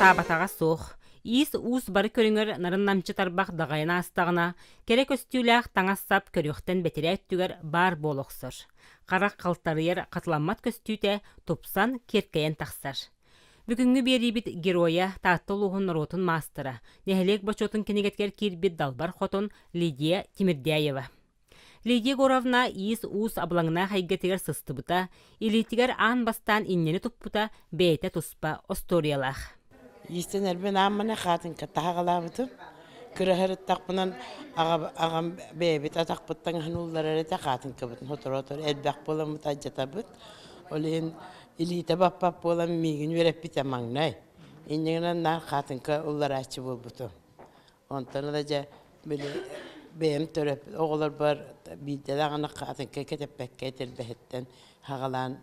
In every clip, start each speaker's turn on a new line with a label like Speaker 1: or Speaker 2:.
Speaker 1: сатаабатаҕа суох. Иис-уус бары көрүҥэр нарын-намчы тарбах даҕайан аастаҕына, кэрэ көстүүлээх таҥас-сап көрүөхтэн бэтэрээ өттүгэр баар буола охсор. Харах халтарыйар хатыламмат көстүүтэ тупсан, киэркэйэн тахсар. Бүгүҥҥү биэриибит геройа, Таатта улууһун норуотун маастара, нэһилиэк бочуотун кинигэтигэр киирбит Далбар Хотун Лидия Тимирдяева. Лидия Егоровна иис-уус абылаҥнаах эйгэтигэр сыстыбыта, илиитигэр аан бастаан инньэни туппута бэйэтэ туспа остуоруйалаах.
Speaker 2: Иистэнэрбин ааммына хаатыҥка таһаҕалаабытым. Кыраһырыттахпынан аҕам бэйэбит атахпыт таҥаһын улларар этэ, хаатыҥкабытын сотору-сотору элбэх буоламмыт алдьатабыт. Ол иһин илиитэ баппат буолан миигин үөрэппитэ маҥнай. Инньэ гынан наар хаатыҥка улларааччы буолбутум. Онтон ыла дьэ били бэйэм төрөппүт оҕолорбор биирдэ даҕаны хаатыҥка кэтэппэккэ этэрбэһиттэн хаҕалаан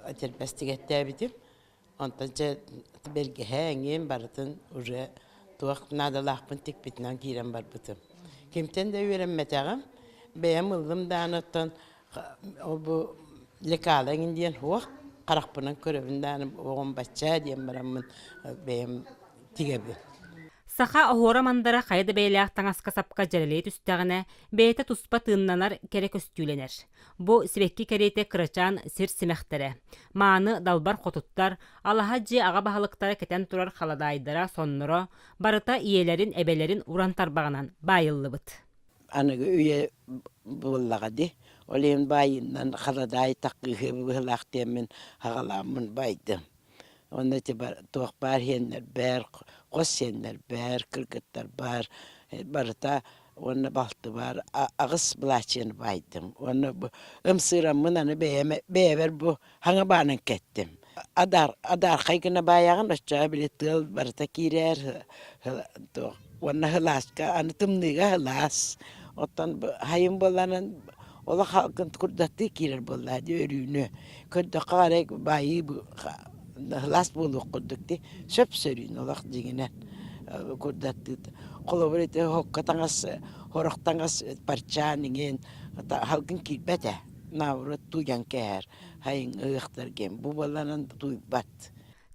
Speaker 2: этэрбэс тигэттээбитим. Онтон дьэ бэргэһэ эҥин барытын уже туох наадалаахпын тикпитинэн киирэн барбытым. Кимтэн да үөрэммэтэҕим. Бэйэм ыллым даҕаны оттон ол бу лекала эҥин диэн суох харахпынан көрөбүн даҕаны оҕом бачча диэн бараммын бэйэм тигэбин.
Speaker 1: Саха оһуора-мандара хайа да бэйэлээх таҥаска-сапка дьэрэлэйэ түстэҕинэ, бэйэтэ туспа тыыннанар, кэрэ көстүүлэнэр. Бу сибэкки кэриэтэ кырачаан сир симэхтэрэ, мааны далбар хотуттар, алаһа дьиэ аҕа баһылыктара кэтэн турар халадаайдара, сонноро, барыта ийэлэрин, эбэлэрин уран тарбаҕынан баайыллыбыт.
Speaker 2: Аныгы үйэ буоллаҕа дии. Ол иһин баайыынан халадаай таккыыһы быһыылаах диэммин аҕалааммын байдым. Онно ити туох баар сиэннэрбэр, хос сиэннэрбэр, кыргыттарбар барыта уонна балтыбар аҕыс былаачыйаны баайдым. Уонна бу ымсыыраммын аны бэйэбэр бу хаҥа баанан кэттим. Адаархай гына баайаҕын, оччоҕо били тыал барыта киирэр, туох уонна сылааска аны тымныыга сылаас. Оттон хайын буолланан олох халкын курдаттыы киирэр буоллаа дии өрүүнү. Көрдөххө арай баайыы сылаас буолуох курдук дии. Сөп-сөрүүн олох дьиҥинэн курдаттыы. Холобур ити хокка таҥас, сорох таҥас парчаан иҥин халгын киирбэт ээ. Наоборот тууйан кээһэр хайыҥ ыһыахтарга бу буолланан тууйбат.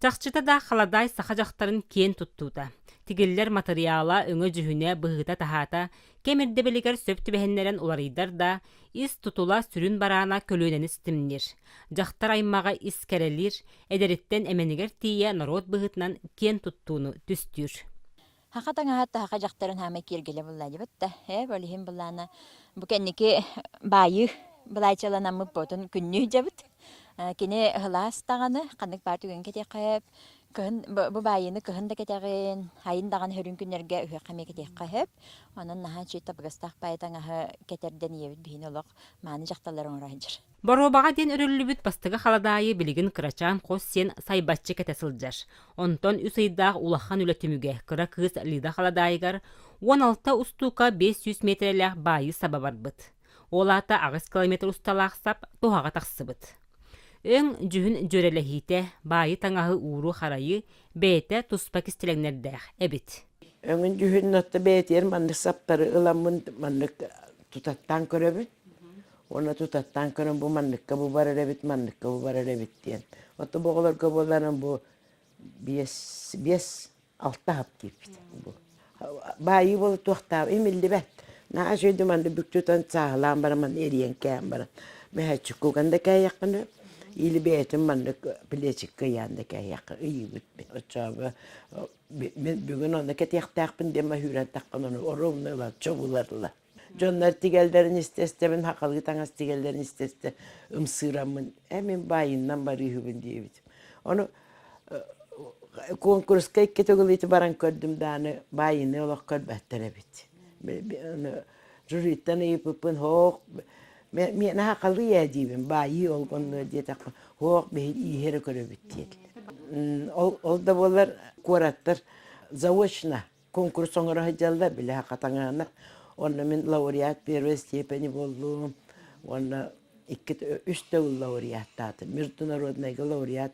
Speaker 1: Чахчыта да халадаай саха дьахтарын киэн туттуута. Тигиллэр матырыйаала, өҥө-дьүһүнэ, быһыыта-таһаата кэм ирдэбилигэр сөп түбэһиннэрэн уларыйдар да, ис тутула сүрүн бараана көлүөнэни ситимниир. Дьахтар аймаҕа ис кэрэлиир, эдэриттэн эмэнигэр тиийэ норуот быһыытынан киэн туттууну түстүүр.
Speaker 3: Саха таҥаһа саха дьахтарын хаамай киэргэлэ буолла дибит да ээ ол иһин былаана бу кэнники баайыы былаачаланаммыт буотун күннүү дьабыт кини сылаас даҕаны ханнык баар түгэн кэтиэххэ кыһын бу баайыыны кыһын да кэтэҕин айын даҕаны сөрүүн күннэргэ ыһыахха эмиэ кэтиэххэ сөп онон наһаа үчүгэй табыгастаах баайы таҥаһы кэтэрдэн ийэбит биһини олох мааны дьахталлар оҥоро сылдьар.
Speaker 1: Боруобаҕа диэн өрүллүбүт бастакы халадаайы билигин кырачаан хос сиэн сайбаччы кэтэ сылдьар. Онтон үс ыйдаах улахан үлэ түмүгэ кыра кыыс Лида халадаайыгар 16 устуука 500 миэтэрэлээх баайыы саба барбыт. Ол аата 8 километр усталаах сап туһаҕа тахсыбыт. Өҥ, дьүһүн дьүөрэлэһиитэ, баайы таҥаһы ууруу-харайыы бэйэтэ туспа кистэлэҥнэрдээх эбит.
Speaker 2: Өҥүн дьүһүнүн отто бэйэтигэр маннык саптары ыламмын маннык тутаттаан көрөбүн. Уонна тутаттаан көрөн бу манныкка бу барар эбит, манныкка бу барар эбит диэн. Оттон бу оҕолорго буолларан бу биэс, биэс, алта хап киирбит бу. Баайыы буола туохтаах имиллибэт. Наһаа үчүгэйдик манна бүк тутан сааһылаан баран манна эрийэн кээн баран мөһөөччүк куган да кээйэххинэ или бэйэтин маннык плечикка ыйаан да кээйэххэ ыйыыбыт. Оччоҕо мин бүгүн онно кэтиэхтээхпин диэн маһүүрэн таххан ону оруобуна ылан чобуларла. Дьоннор тигэллэрин истэ-истэбин, сахалыы таҥас тигэллэрин истэ-истэ ымсыыраммын, ээ мин баайыннан барыыһыбын диэбитим. Ону куонкуруска икки төгүл ити баран көрдүм даҕаны баайыны олох көрбөттөр эбит. Жюриттан ыйыппыппын һоох миэнэ сахалыы ээ диибин, баайыы ол онно диэтэххэ һоох биһиги ииһи эрэ көрөбүт диэтилэр. Ол, ол да буоллар куораттар заочно Конкурс оҥоро сылдьаллар, били хатаҥаана. Онно мин лауреат первой степени буоллум. Уонна икки, үс төгүл лауреаттаатым. Международнайга лауреат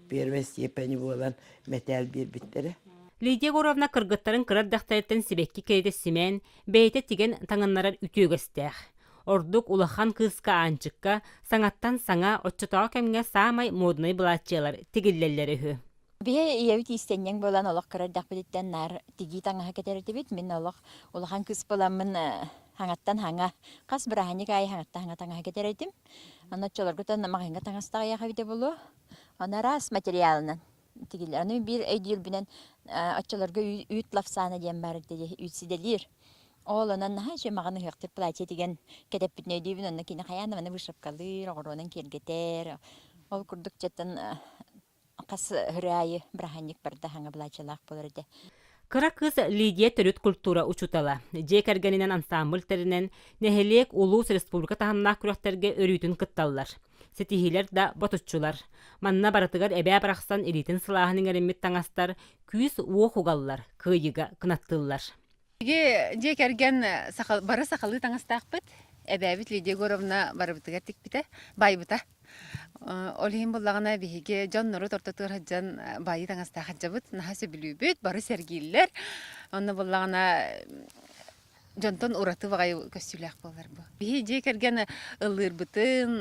Speaker 2: первой степени буолан мэтээл биэрбиттэрэ.
Speaker 1: Лидия Егоровна кыргыттарын кыра эрдэхтэриттэн сибэкки кэрэтэ симээн, бэйэтэ тигэн таҥыннарар үтүө үгэстээх. Ордук улахан кыыска Аанчыкка саҥаттан саҥа, оччотооҕу кэмҥэ саамай муодунай былааччыйалар тигиллэллэр үһү.
Speaker 3: Биһи ийэбит иистэнньэҥ буолан олох кыра эрдэхпититтэн наар тигии таҥаһа кэтэр этибит. Мин олох улахан кыыс буоламмын хаҥаттан хаҥа, хас бырааһынньык аайы хаҥаттан хаҥа таҥаһы кэтэр этим. Аны оччолоргутан маҕаһыыҥҥа таҥас таҕыйах эбитэ буолуо. Аны араас материалынан тигиллэр. Аны биир өйдүүрбүнэн оччолорго үүт лапсаана диэн баар этэ үүт сидэлиир. Ол онон наһаа үчүгэй маҕан ыһыахтыыр платье тигэн кэтэппитин өйдүүбүн. Онно кини хайаан да маны вышивкалыыр, оҕуруонан киэргэтэр. Ол курдук дьэттэн хас ырыа аайы бырааһынньык барда хаҥа былаачыйалаах буолар этэ.
Speaker 1: Кыра кыыс Лидия төрүт культура учуутала. Дьиэ кэргэнинэн ансаамбыл тэринэн, нэһилиэк, улуус, республика таһымнаах күрэхтэргэ өрүүтүн кытталлар. Ситиһиилэр да ботуччулар. Манна барытыгар эбээ барахсан илиитин сылааһын иҥэриммит таҥастар күүс-уох угаллар, кыайыыга кынаттыыллар.
Speaker 4: Биһиги дьиэ кэргэн саха, бары сахалыы таҥастаахпыт. Эбээбит Лидия Егоровна барыбытыгар тикпитэ, баайбыта. Ол иһин буллаҕына биһиги дьон-норуот ортотугар сылдьан баайыы таҥастаах сылдьабыт. Наһаа сөбүлүүбүт, бары сэргииллэр. Онно буллаҕына дьонтон ураты баҕайы көстүүлээх буолар бу. Биһи дьиэ кэргэн ыллыырбытын,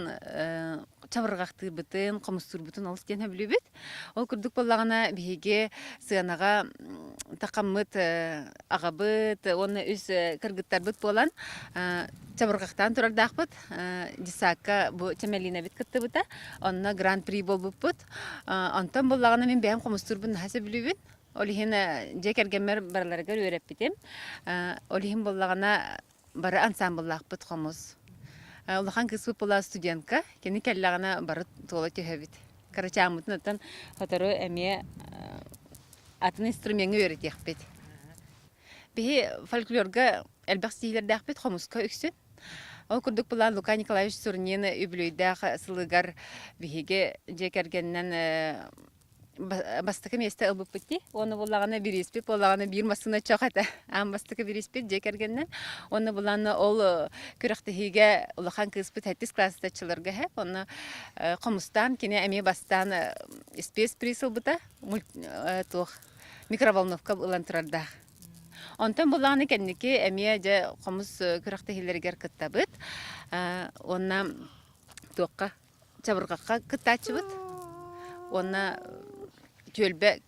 Speaker 4: чабырҕахтыырбытын, хомустуурбутун олус диэн сөбүлүүбүт. Ол курдук буоллаҕына биһиги сыанаҕа тахаммыт аҕабыт уонна үс кыргыттарбыт буолан чабырҕахтаан турардаахпыт. Десакка бу Чэмэлиинэбит кыттыбыта. Онно гран-при буолбуппут. Онтон буоллаҕына мин бэйэм хомустуурбун наһаа сөбүлүүбүн. Ол иһин дьиэ кэргэммэр барыларыгар үөрэппитим. Ол иһин буоллаҕына бары ансаамбыллаахпыт хомус. Улахан кыыспыт буолла студентка. Кини кэллэҕинэ бары туола түһэбит. Кырачааммытын оттон сотору эмиэ атын инструмеҥҥа үөрэтиэхпит. Биһи фольклорга элбэх ситиһиилэрдээхпит, хомуска үксүн. Ол курдук былаан Лука Николаевич Сурнин үбүлүөйдээх сылыгар биһиги дьиэ кэргэнинэн бастакы миэстэ ылбыппыт дии. Уонна буллаҕына бирииспит буоллаҕына биир массыына чох этэ. Аан бастакы бирииспит дьиэ кэргэнинэн. Уонна булаанна ол күрэхтэһиигэ улахан кыыспыт сэттис кылаастаччыларга эһэ. Онно хомустаан кини эмиэ бастаан спецприз ылбыта. Туох микроволновка ылан турардаах. Онтон буллаҕына кэнники эмиэ дьэ хомус күрэхтэһиилэригэр кыттабыт. Уонна туохха чабырҕахха кыттааччыбыт уонна түөлбэ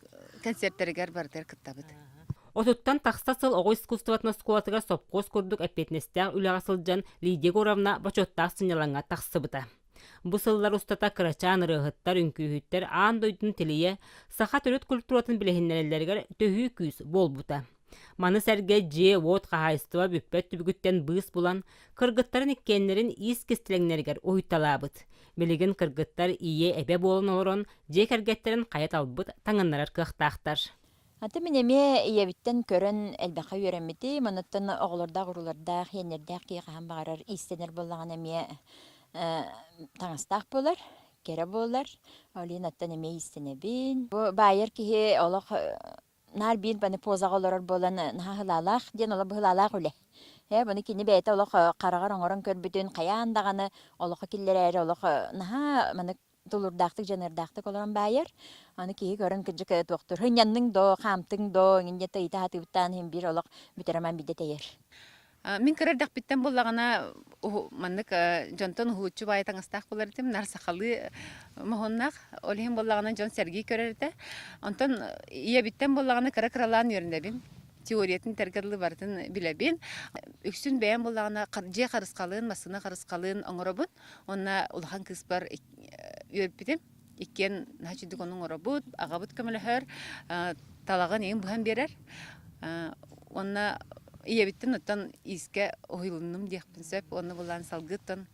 Speaker 4: концертэригэр барытыгар кыттабыт.
Speaker 1: Отуттан тахса сыл оҕо искусствотын оскуолатыгар сопхуос курдук эппиэтинэстээх үлэҕэ сылдьан Лидия Егоровна бочуоттаах сынньалаҥҥа тахсыбыта. Бу сыллар устата кырачаан ырыаһыттар, үҥкүүһүттэр аан дойдуну тилийэ, саха төрүт культуратын билиһиннэрэллэригэр төһүү күүс буолбута. Маны сэргэ дьиэ-уот хаһаайыстыба бүппэт түбүгүттэн быыс булан, кыргыттарын иккиэннэрин иис кистэлэҥнэригэр уһуйталаабыт. Билигин кыргыттар ийэ, эбэ буолан олорон, дьиэ кэргэттэрин хайа талбыт таҥыннарар кыахтаахтар.
Speaker 3: Аты мин эмиэ ийэбиттэн көрөн элбэххэ үөрэммитим. Онуттан оҕолордоох, уруулардаах, иэннэрдээх киһи хаһан баҕарар иистэнэр буоллаҕына эмиэ таҥастаах буолар, кэрэ буолар. Ол иһин оттон эмиэ иистэнэбин. Бу баайар киһи олох наар биир баны позаҕа олорор буолан наһаа сылаалаах диэн олох быһылаалаах үлэ. Ээ, бұны кини бэйэтэ олох хараҕар оҥорон көрбүтүн хайаан даҕаны олоххо киллэрээри олох наһаа маны тулуурдаахтык, дьаныардаахтык олорон баайар. Аны киһи көрөн кырдьык туохтуур хынньанныҥ доо, хаамтыҥ доо, иҥин диэн ыйыта сатыыбыттаан иһин биир олох бүтэрэмэн биирдэ тэйэр.
Speaker 4: Мин кыра эрдэхпиттэн буоллаҕына маннык дьонтон уһулуччу баайы таҥастаах буолар этим, наар сахалыы моһуоннаах. Ол иһин буоллаҕына дьон сэргии көрөр этэ. Онтон ийэбиттэн буоллаҕына кыра-кыралаан үөрэнэбин. Теориятын тэргэ дылы барытын билэбин. Үксүн бэйэм буоллаҕына дьиэ харысхалын, массыына харысхалын оҥоробун. Уонна улахан кыыспар үөрпүтүм. Иккиэн наһаа үчүгдүк ону оҥоробут, аҕабыт көмөлөһөр, талаҕын иһин быһан биэрэр. Уонна ийэбиттэн оттон иискэ уһуйулуннум диэхпин сөп. Уонна булаан салгыыттан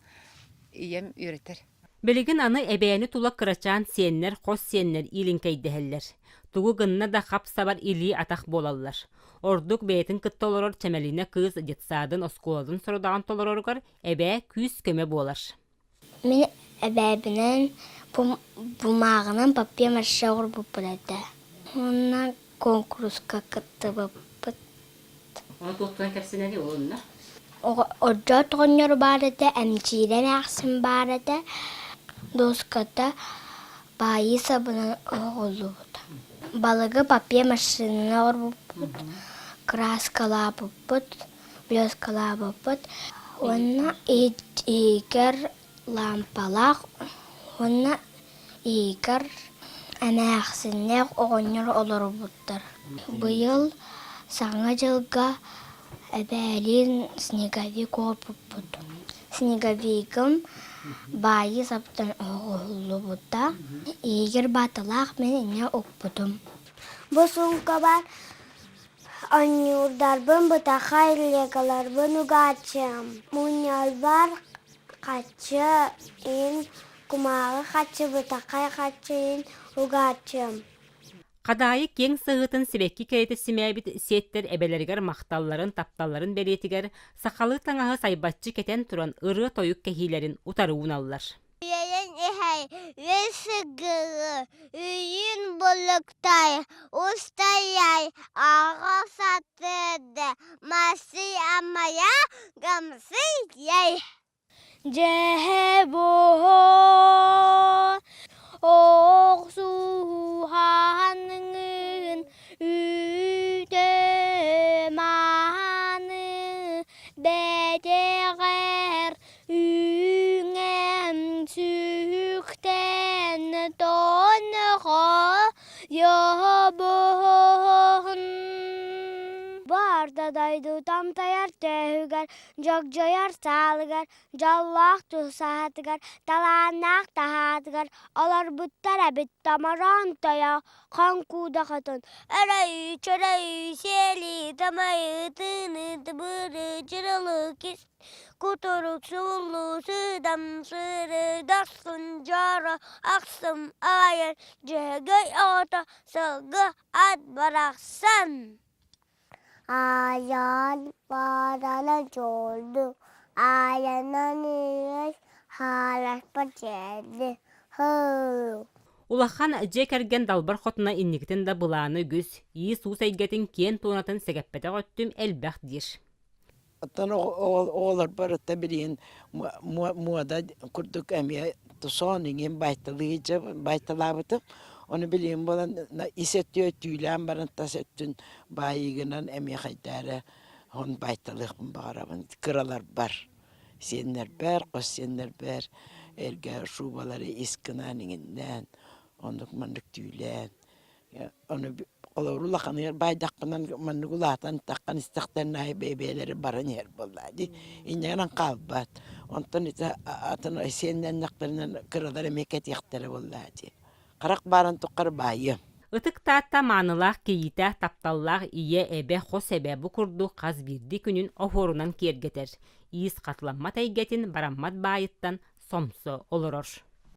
Speaker 4: ийэм үөрэтэр.
Speaker 1: Билигин аны эбээни тула кырачаан сиэннэр, хос сиэннэр иилиҥкэйдэһэллэр. Тугу гынна да хап-сабар илии-атах буолаллар. Ордук бэйэтин кытта олорор Чэмэлинэ кыыс детсадын, оскуолатын сорудаҕын толороругар эбээ күүс-көмө буолар.
Speaker 5: Мин эбээбинэн бумааҕынан папье-маше оҥорбуппун этэ. Уонна куонкуруска кыттыбыппыт.
Speaker 1: Ону туохтан кэпсэнэрий ол онно?
Speaker 5: Ордьоот оҕонньор баар этэ, эмчиирэ эмээхсин баар этэ, дуоската баайыы сабынан оҥоһуллубута. Балыгы папье-машинанан оҥорбуппут, кырааскалаабыппыт, Блескалаабыппыт уонна иһигэр лаампалаах уонна иһигэр. Эмээхсиннээх оҕонньор олорбуттар. Быйыл Саҥа дьылга эбээлиин снеговик оҥорбуппут. Снеговигым баайыы саптан оҥоһуллубута. Иһигэр бааталаах мин инньэ укпутум.
Speaker 6: Бу суумкабар Оонньуурдарбын бытахай легаларбын угааччым. Мунньарбар хаччы иһин кумааҕы хаччы бытахай хаччы иһин угааччым.
Speaker 1: Хадаайы киэҥ сыһыытын сибэкки кэрэтэ симээбит сиэттэр эбэлэригэр махталларын, тапталларын бэлиэтигэр сахалыы таҥаһы сайбаччы кэтэн туран ырыа-тойук кэһиилэрин утары ууналлар.
Speaker 6: Үөрэн иһэр үс сыгыры Үйүн булуктай устайай аҕа сатыды Масый амая гамсый яй
Speaker 5: Дьэһэ буһун охсуһаныҥын үүтэ мааны бэтэҕэр Үүҥэм сүһүктэн тонноҕо йоһобуһун
Speaker 6: Барда дойду тамтайар төһүгэр, дьогдьойор саалыгар, дьоллоох тусаһатыгар, талааннаах таһаатыгар олорбуттар эбит томороон тойо хоҥкууда хотун
Speaker 5: Өрөйүү, чөрөйүү, сиэлии, тамайыы, тыыныы, тыбыырыы, чырылыы, кис Кутурук сууллуу сыыдам сырыы дохсун дьоро ахсым аайы Дьөһөгөй оҕото сылгы ат барахсан
Speaker 6: Айан барана дьолу айанан иэс хааласпат дьиэни Һыы
Speaker 1: Улахан дьиэ кэргэн далбар хотуна инникитин да былаана үгүс, иис-уус эйгэтин киэн туонатын сэгэппэтэх өттүм элбэх диир.
Speaker 2: Оттон оҕолор барыта билигин муода курдук эмиэ соон иҥин байталыы байталаабытым. Ону билигин буолан ис өттү түүлээн баран тас өттүн баайыыгынан эмиэ хайдаа эрэ он байталыахпын баҕарабын кыраларбар, сиэннэрбэр, хос сиэннэрбэр эргэ шубалары ис гынан иҥиннээн оннук маннык түүлээн Ону олору улаханыгар баайдахпынан маннык улаатан таххан истэхтэринэ аайы бэйэ-бэйэлэрэ баран иһэр буоллаа дии. Инньэ гынан хаалбат. Онтон ити атын сиэннэннэхтэринэ кыралар эмиэ кэтиэхтэрэ буоллаа дии. Харах баарын тухары баайыам.
Speaker 1: Ытык Таатта маанылаах кийиитэ, тапталлаах ийэ, эбэ, хос эбэ бу курдук хас биирдии күнүн оһуорунан киэргэтэр, иис хатыламмат эйгэтин бараммат баайыттан сомсо олорор.